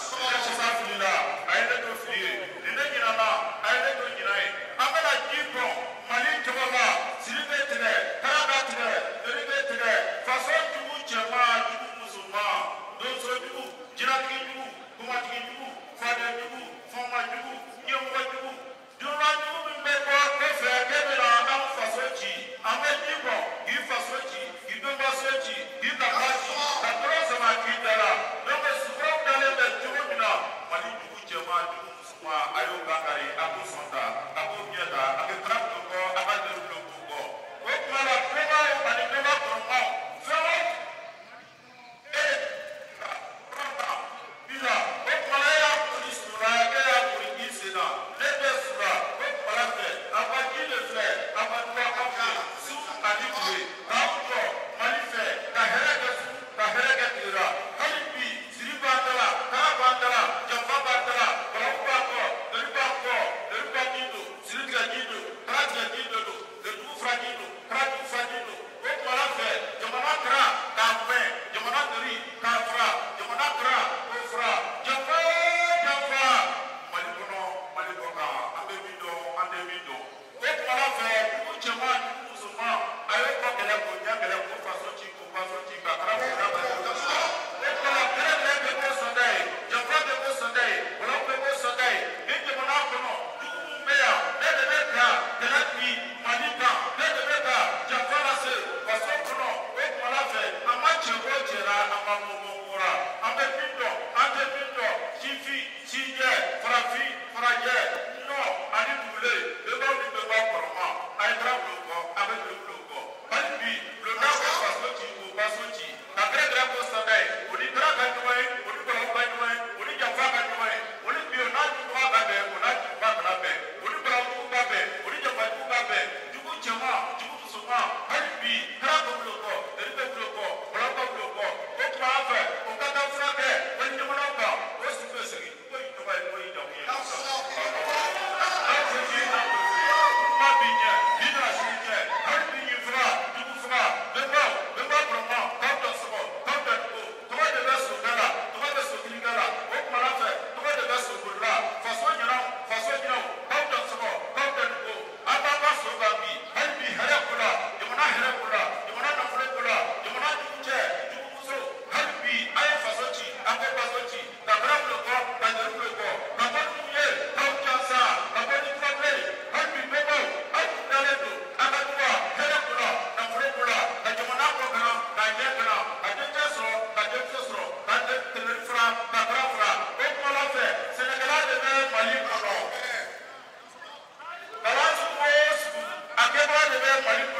Ne Musa filila, a ye ne to fili ye. Ni ne ɲinana, a ye ne to ɲina ye. An bɛna ji bɔn Mali tɔgɔ la, siri bɛ tigɛ, kara bɛ tigɛ, joli bɛ tigɛ, faso jugu cɛman, jugu musoman, donso jugu, jinɛtigi jugu, kumatigi jugu, faden jugu, fɔnma jugu, ɲɛmɔgɔ jugu, dunan jugu min bɛ bɔ kɔfɛ k'e bɛna an faso ci, an bɛ ji bɔn k'i faso ci, k'i denbaso ci, k'i kabila ci, ka tɔrɔ sama k'i da la. Donc sukaro dalen bɛ cogo min na, Mali jugu cɛman, jugu musoman, a y'o bakari, a k'o sɔn ta, a k'o ɲɛ ta, a bɛ taara bulon kɔ, a ka joli bulon k'o kɔ. O tuma la, kɔbaw ani kɔba kɔrɔmaw, fɛn o bi la, o tuma la, e y'a kori su la, e y'a kori i sen na, ne bɛ su la, o tuma la fɛ, a ka ji de filɛ, a ka duba aw fɛ, su ani tile, k'aw jɔ Mali fɛ, ka hɛrɛ kɛ su, ka hɛrɛ kɛ tile la. Hali bi, siri b'an da la, kara b'an da la, janfa b'an da la, balawu b'an kɔ, joli b'an kɔ, joli b'an ji don, siri tigɛ ji don, kara tigɛ ji de don, jugu fura ji don, kara jugu fura ji don. O tuma la fɛ, jamana kara k'a mɛn, jamana dori k'a fura, jamana kara k'o fura, janfa o janfa Mali kɔnɔ, Mali kɔ kan, an bɛ min dɔn, an tɛ min dɔn. O tuma la fɛ, jugu cɛman, jugu musoman, a y'o kɔ kɛlɛ k'o ɲɛ kɛlɛ k'o faso ci, k'o faso ci, ka kara k'o da ka o tuma la, kɛlɛ bɛɛ bɛ k'o sɔnda ye, janfa bɛ k'o sɔnda ye, balawu bɛ k'o sɔnda ye. Ni jamana kɔnɔ, jugu min bɛ yan, ne de bɛ ka kɛlɛ bi Mali kan, ne de bɛ ka janfa lase faso kɔnɔ. O tuma la fɛ, an ma cɛ ko cɛ la, an ma mɔ mɔ ko la, an bɛ min dɔn, an tɛ min dɔn, sifin, sijɛ, farafin, farajɛ, nɔ ani dugulen, bɛnbaw ni bɛnbaw kɔrɔma, a ye taara bulon kɔ, a bɛ joli bulon kɔ. Hali bi, bulonda ko faso ci, k'o faso ci, ka gɛrɛgɛrɛ ko sanda ye, o ni taara ka ɲɔgɔn ye, o ni balawu ka ɲɔgɔn ye, o ni janfa ka ɲɔgɔn ye, o ni bi o n'a juguya ka bɛn, o n'a juguya kana bɛn, o ni balawu jugu ka bɛn, o ni janfa jugu ka bɛn, jugu cɛman, jugu musoman, hali bi, taara ko bulon kɔ, joli bɛ bulon kɔ, balawu ka bulon kɔ. O tuma an fɛ, o ka taa furakɛ wali jamanaw kan, o si bɛ segin, ko in tɔgɔ ye ko in jamu ye. N'aw ko ji, n'aw ko fi, kuma b'i ɲɛ, bi nana sini ɲɛ, hali bi ɲin faga, jugu faga, bɛnbaw, bɛnba kɔrɔma, k'aw da sɔgɔ, k'aw da dugu, tɔgɔ de bɛ sokɛ la, tɔgɔ bɛ sokilikɛ la, o tuma la fɛ, tɔgɔ de bɛ sobolila, faso ɲɛnaw, faso ɲɛnaw, k'aw da sɔgɔ, k'aw da dugu, an b'an ka so kan bi, hali bi hɛrɛ ko la, jamana hɛrɛ ko la, jamana nafolo ko la, jamana jugu cɛ, jugu muso, hali bi a ye faso ci, a ko faso ci, ka kɛra bulon kɔ, ka joli bulon kɔ, ka bɔ ni ye, k'aw jansa, ka bɔ ni furabilen ye, hali bi bɛnbaw, aw kun dalen don a ka duba hɛrɛ ko la, nafolo ko la, ka jamana kɔ kana, k'a ɲɛ kana, ka dencɛ sɔrɔ, ka denmuso sɔrɔ, ka tɛmɛni fura, ka kɛra fura. O tuma la fɛ, sɛnɛkɛla de bɛ Mali kɔnɔ. Kalan sugu o sugu, a kɛbaga de bɛ Mali kɔnɔ.